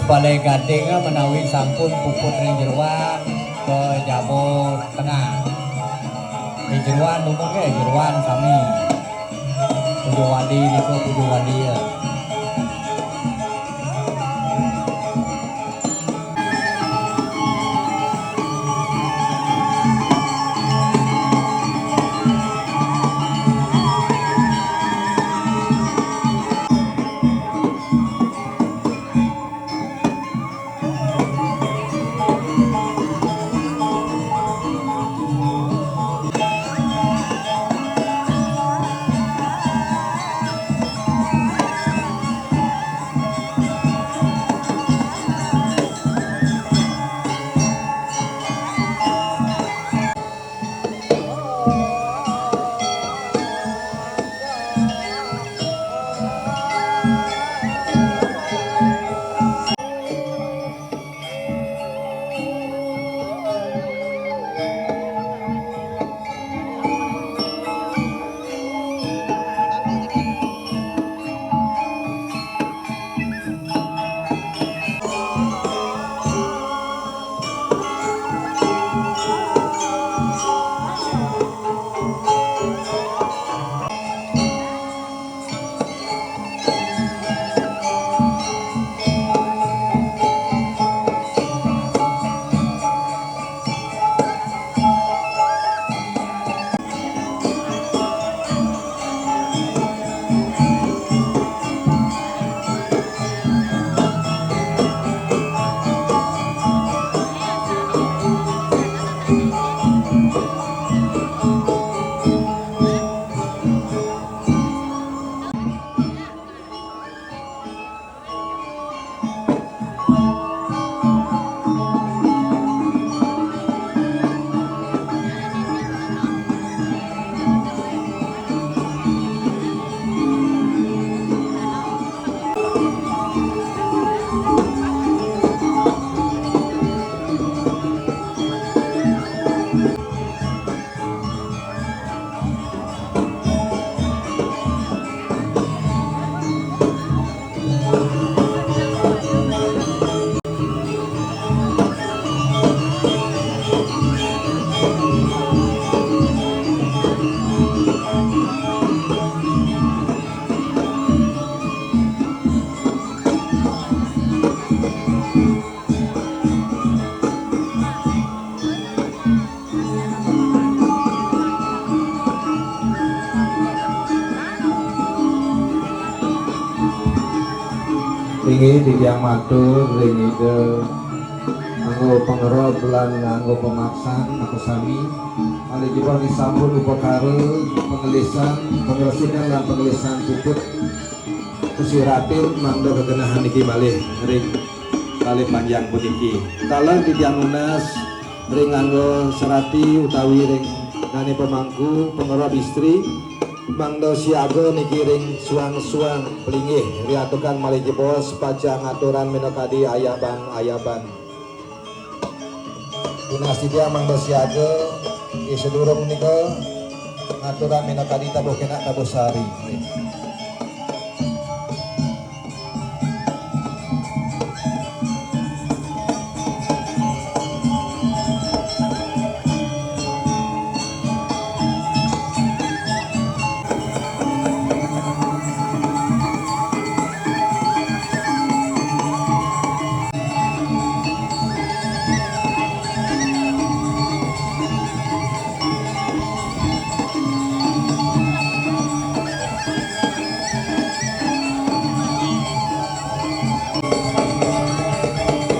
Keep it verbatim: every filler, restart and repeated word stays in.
Balé Gading menawi sampun puput ring jeroan, kajaba tengah. Ring jeroan, dumun nggih, jeroan sami. Puja wali nika, puja wali ya. Inggih titiang matur ring Ida nganggo pangerot lan nganggo pamaksan makasami. Malih jebos sampun upakara pangelisan, pangresikan lan pangelisan puput kasiratin mangda kagenahan niki malih ring kalih panjang puniki. Taler titiang nunas ring nganggo serati utawi ring dane pamangku pangerot istri mangda siaga niki ring suang-suang plinggih riatukan malih jebos pacang aturan minakadi ayaban-ayaban. Tunas titiang mangda siaga, ih, sadurung nika ngaturang minakadi tabuh kenak tabuh sari.